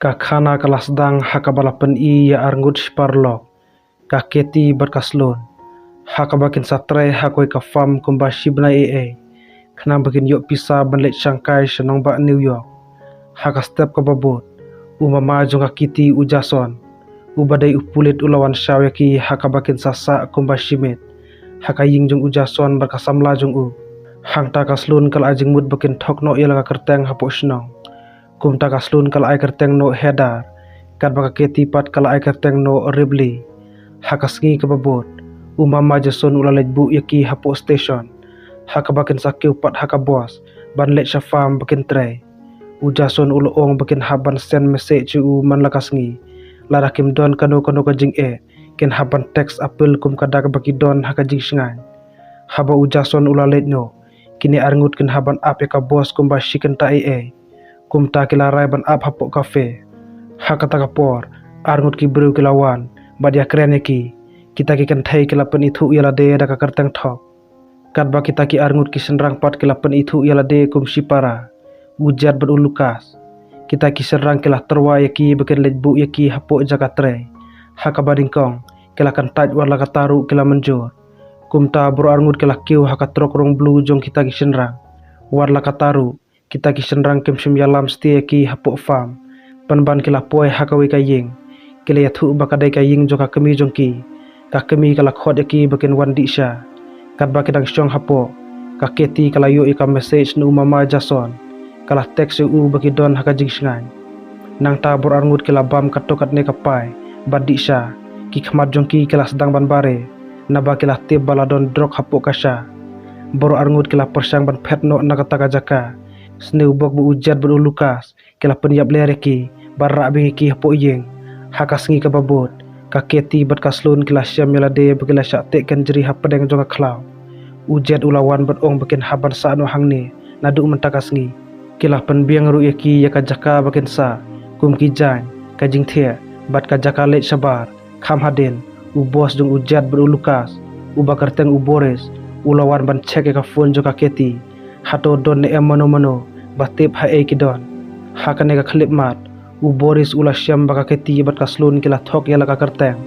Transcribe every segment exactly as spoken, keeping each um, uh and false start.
Ka khana ka la sdang ha kaba la pyni ïa arngut shiparalok, ka Katie bad ka Sloan, ha kaba kin sa trei ha kawei ka farm kumba shi bnai ei ei, khnang ba kin ïoh pisa ban leit shangkai sha nongbah New York. Ha ka step kaba bud, u mama jong ka Katie, u Jason, uba dei u pulit, u la wan shaw ïa ki ha kaba kin sa sah kumba shi miet ha ka ïing jong u Jason bad ka samla jong u. Hangta ka Sloan ka la ai jingmut ba kin thok noh ïa la ka kyrteng hapoh shnong. Kumta ka Sloan ka la ai kyrteng noh Heather, katba ka Katie pat ka la ai kyrteng noh Ripley. Ha ka sngi kaba bud, u mama Jason u la leit buh ïa ki hapoh station, ha kaba kin sa kiew pat ha ka bos ban leit sha farm ba kin trei. U Jason u la ong ba kin hap ban send message ïa u man la ka sngi. Lada kim don kano kano ka jingeh, kin hap ban text apel kum ka dak ba ki don ha ka jingshngaiñ. Haba u Jason u la leit noh, kine arngut kin hap ban ap ïa ka bos kumba shi kynta ei ei. Kumta ki la rai ban ap hapoh cafe. Ha kata ka por, arngut ki briew ki la wan bad ïakren ïa ki. Kita ki kynthei ki la pynithuh ïa lade da ka kyrteng thok. Katba kita ki arngut ki shynrang pat ki la pynithuh ïa lade kum shi para, u Jed bad u Lucas, kita ki shynrang ki la tyrwa ïa ki ba kin leit buh ïa ki hapoh jaka trei. Ha kaba nyngkong, ki la kyntait, wat la katta ruh ki la mynjur. Kumta baroh arngut ki la kiew ha ka trok rong blue jong kita ki shynrang. Wat la katta ruh, kita ki shynrang kim shym ïalam satia ïa ki hapoh farm. Pynban ki la poi ha kawei ka ïing, ki la ïathuh ba ka dei ka ïing jong ka kmie jong ki. Ka kmie ka la khot ïa ki ba kin wan dih sha. Katba ki dang shong hapoh, ka Katie ka la ïoh ïa ka message na u mama Jason. Ka la text ïa u ba ki don ha ka jingshngaiñ. Nangta baroh arngut ki la bam katto katne ka pai bad dih sha. Ki khmat jong ki ki la sdang ban bare, naba ki la tip ba la don drok hapoh ka sha. Baroh arngut ki la pyrshang ban phet noh na kata ka jaka. Sniew bok ba u Jed bad u Lucas ki la pynïap ler ïa ki bad rah biang ïa ki hapoh ïing. Ha ka sngi kaba bud, ka Katie bad ka Sloan ki la shem ïa lade ba ki la shah teh kynjri hapdeng jong ka khlaw. U Jed u la wan bad ong ba kin hap ban sah noh hangne naduh mynta ka sngi. Ki la pynbiang ruh ïa ki ïa ka jaka ba kin sah, kum ki jaiñ, ka jingthiah bad ka jaka leit shabar. Kham hadien, u bos jong u Jed bad u Lucas, uba kyrteng u Boris, u la wan ban check ïa ka phone jong ka Katie. Hato don ne em mano mano ba tip haei ki don. Ha kane ka khyllipmat, u Boris u la shem ba ka Katie bad ka Sloan ki la thok ïa la ka kyrteng,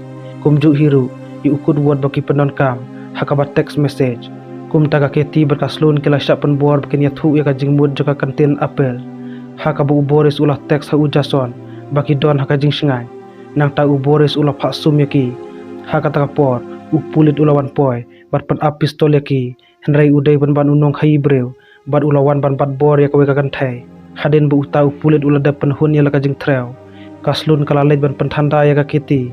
kumjuh hi ruh ïa u code word ba ki pyndonkam ha kaba text message. Kumta ka Katie bad ka Sloan ki la shah pynbor ba kin ïathuh ïa ka jingmut jong ka kyntien apel. Ha kaba u Boris u la text ha u Jason ba ki don ha ka jingshngaiñ. Nangta u Boris u la phah sum ïa ki. Ha kata ka por, u pulit u la wan poi bad pynap pistol ïa ki. Hynrei u dei pynban u nongkhaïi briew bad u la wan ban bat bor ïa kawei ka kynthei. Hadien ba uta u pulit u la dep pynhun ïa la ka jingthreu, ka Sloan ka la leit ban pynthanda ïa ka Katie.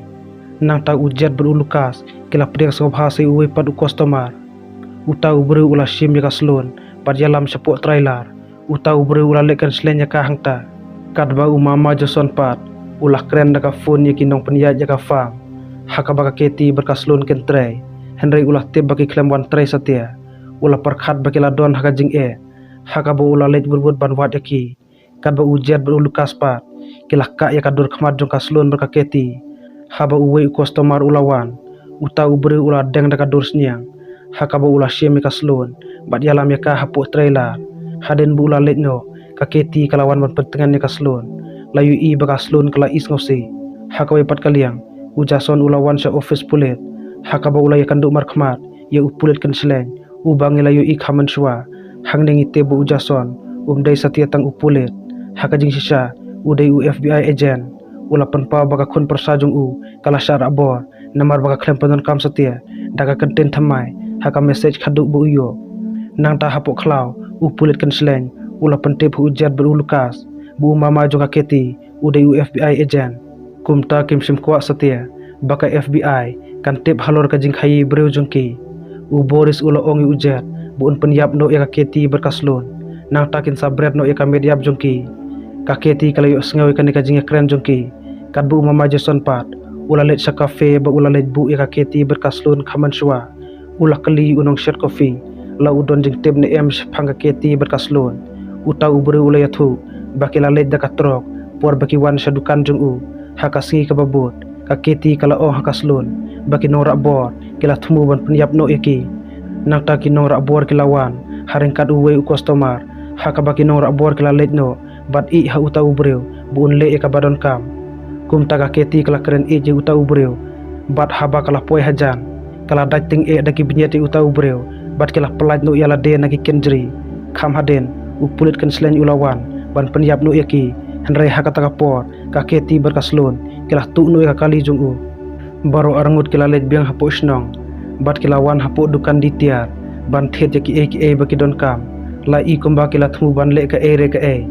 Nangta u Jed bad u Lucas ki la pdiang sngewbha sa ïa uwei pat u customer. Uta u briew u la shim ïa ka Sloan bad ïalam shapoh trailer. Uta u briew u la leit kynshleng ïa ka hangta. Katba u mama Jason pat u la kren da ka phone ïa ki nongpynïaid ïa ka farm ha kaba ka Katie bad ka Sloan kin trei. Hynrei u la tip ba ki khlem wan trei satia. U la pyrkhat ba ki la don ha ka jingeh, ha kaba u la leit wut wut ban wad ïa ki. Katba u Jed bad u Lucas pat ki la kah ïa ka dur khmat jong ka Sloan bad ka Katie. Haba uwei u customer u la wan, uta u briew u la deng da ka dur sniang ha kaba u la shim ïa ka Sloan bad ïalam ïa ka hapoh trailer. Hadien ba u la leit noh, ka Katie ka la wan ban pyntngen ïa ka Sloan. La ïohi ba ka Sloan ka la isngewsih. Ha kawei pat ka liang, u Jason u la wan sha office pulit ha kaba u la ïakynduh markhmat ïa u pulit kynshleng uba ngi la ïohi kham mynshuwa. Hangne ngi tip ba u Jason um dei satia tang u pulit. Ha ka jingshisha u dei u F B I agent. U la pynpaw ba ka khun pyrsa jong u ka la shah rah bor namar ba ka khlem pyndonkam satia da ka kyntien thymmai ha ka message khadduh ba u ïoh. Nangta hapoh khlaw u pulit kynshleng u la pyntip ha u Jed bad u Lucas ba u mama jong ka Katie u dei u F B I agent. Kumta kim shym kwah satia ba ka F B I kan tip halor ka jingkhaïi briew jong ki. U Boris u la ong ïa u Jed ba un pynïap noh ïa ka Katie bad ka Sloan, nangta kin sa bret noh ïa ka met ïap jong ki. Ka Katie ka la ïohsngew ïa kane ka jingïakren jong ki. Katba u mama Jason pat u la leit sha cafe ba u la leit buh ïa ka Katie bad ka Sloan kham mynshuwa. U la kylli u nongshet coffee la u don jingtip ne em shaphang ka Katie bad ka Sloan. Uta u briew u la ïathuh ba ki la leit da ka trok por ba ki wan sha dukan jong u. Ha ka sngi kaba bud, ka Katie ka la ong ha ka Sloan ba ki nongrah bor ki la thmu ban pynïap noh ïa ki. Nangta ki nongrah bor ki la wan ha ryngkat uwei u customer ha kaba ki nongrah bor ki la leit noh bad ïeh ha uta u briew ba un leh ïa kaba donkam. Kumta ka Kathy ka la kren ïeit ïa uta u briew, bad haba ka la poi hajan, ka la dait tyngeh da ki bniat ïa uta u briew, bad ki la pyllait noh ïa lade na ki kynjri. Kham hadien, u pulit kynslem u la wan ban pynïap noh ïa ki, hynrei ha kata ka por ka Kathy bad ka Sloan ki la tuh noh ïa ka kali jong u. Baroh arngut ki la leit biang hapoh shnong, bad ki la wan hapoh dukan die tiar ban thied ïa kiei kiei ba ki donkam. La i kumba ki la thmu ban leh kaei re kaei.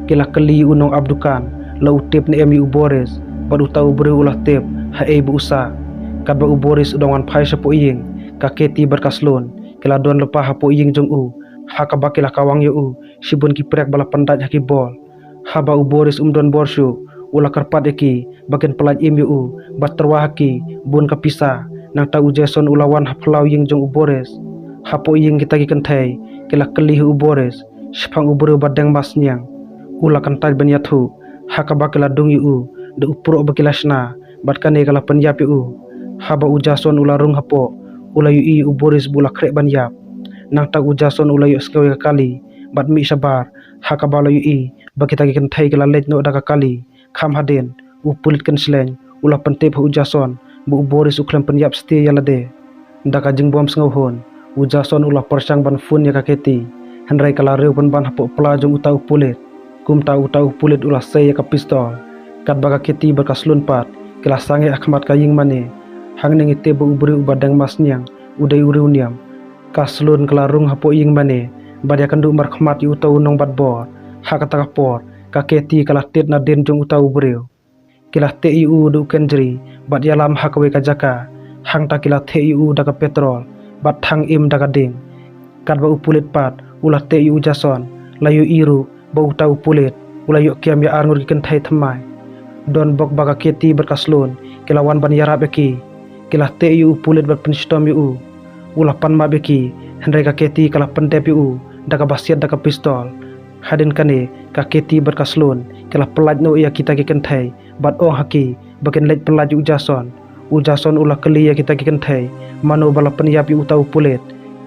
Ki la kylli ïa u nongap dukan la u tip ne em ïa u Boris, bad uta u briew u la tip haei ba u sah. Katba u Boris u dang wan phai shapoh ïing, ka Kathy bad ka Sloan ki la don lypa hapoh ïing jong u, ha kaba ki la kawang ïa u shibun ki prek ba la pyndait ha ki bol. Haba u Boris um don bor shuh, u la kyrpad ïa ki ba kin pyllait im ïa u, bad tyrwa ha ki bun ka pisa. Nangta u Jason u la wan ha phyllaw ïing jong u Boris. Hapoh ïing kita ki kynthei ki la kylli ha u Boris shaphang u briew ba deng mask sniang. U la kyntait ban ïathuh ha kaba ki la dung ïa u da u pruh ba ki la shna, bad kane ka la pynïap ïa u. Haba u Jason u la rung hapoh, u la ïohi u Boris ba u la khreh ban ïap. Nangta u Jason u la ïohsngew ïa ka kali, bad mih shabar ha kaba la ïohi ba kita ki kynthei ki la leit noh da ka kali. Kham hadien, u pulit kynslem u la pyntip ha u Jason ba u Boris u khlem pynïap satia ïa lade. Da ka jingbym sngewhun, u Jason u la pyrshang ban phone ïa ka Kathy, hynrei ka la riew pynban hapoh pla jong uta u pulit. Kumta uta u pulit u la sei ïa ka pistol. Katba ka Kathy bad ka Sloan pat ki la sangeh ha khmat ka ïing mane. Hangne ngi tip ba u briew uba deng mask sniang u dei u riewniam. Ka Sloan ka la rung hapoh ïing mane bad ïakynduh markhmat ïa uta u nongbat bor. Ha kata ka por ka Kathy ka la tied nadien jong uta u briew. Ki la teh ïa u da u kynjri bad ïalam ha kawei ka jaka. Hangta ki la theh ïa u da ka petrol bad thang im da ka ding. Katba u pulit pat u la teh ïa u Jason, la ïohi ruh ba uta u pulit u la ïoh kem ïa arngut ki kynthei thymmai. Donbok ba ka Kathy bad ka Sloan ki la wan ban ïarap ïa ki. Ki la teh ïa u pulit bad pynshitom ïa u. U la pan map ïa ki, hynrei ka Kathy ka la pyndep ïa u da kaba siat da ka pistol. Hadien kane ka Kathy bad ka Sloan ki la pyllait noh ïa kita ki kynthei bad ong ha ki ba kin leit pyllait ïa u Jason. U Jason u la kylli ïa kita ki kynthei mano ba la pynïap ïa uta u pulit,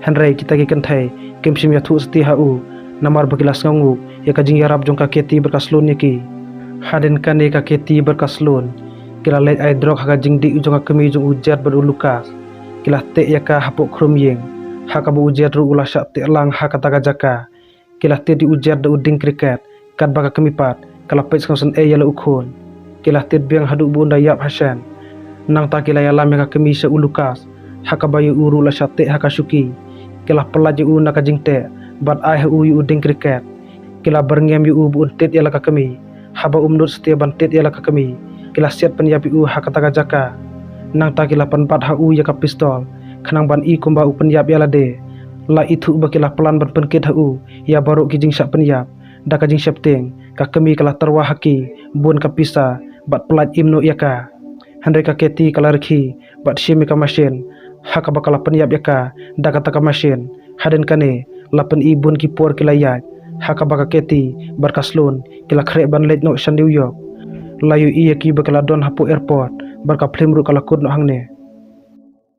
hynrei kita ki kynthei kim shym ïathuh satia ha u, namar ba ki la sngewnguh ïa ka jingïarap jong ka Kathy bad ka Sloan ïa ki. Hadien kane ka Kathy bad ka Sloan ki la leit ai drok ha ka jingdih jong ka kmie jong u Jed bad u Lucas. Ki la teh ïa ka hapoh khrum ïing, ha kaba u Jed ruh u la shah teh lang ha kata ka jaka. Ki la tied ïa u Jed da u dieng kriket, katba ka kmie pat ka la peit sngewsynei ïa la u khun. Ki la tied biang haduh ba un da ïap ha shen. Nangta ki la ïalam ïa ka kmie sha u Lucas, ha kaba ïa u ruh la shah teh ha ka shuki. Ki la pyllait ïa u na ka jingteh bad ai ha u ïa u dieng kriket. Ki la byrngem ïa u ba un tied ïa la ka kmie. Haba um nud satia ban tied ïa la ka kmie, ki la siat pynïap ïa u ha kata ka jaka. Nangta ki la pynbat ha u ïa ka pistol khnang ban i kumba u pynïap ïa lade. La ithuh ba ki la plan ban pynkit ha u ïa baroh ki jingshah pynïap. Da ka jingsheptieng, ka kmie ka la tyrwa ha ki bun ka pisa bad pyllait im noh ïa ka. Hynrei ka Kathy ka la rkhie bad shim ïa ka mashin, ha kaba ka la pynïap ïa ka da kata ka mashin. Hadien kane la pyni bun ki por ki la ïaid, ha kaba ka Kathy bad ka Sloan ki la khreh ban leit noh sha New York. La ïohi ïa ki ba ki la don hapoh airport bad ka phlim ruh ka la kut noh hangne.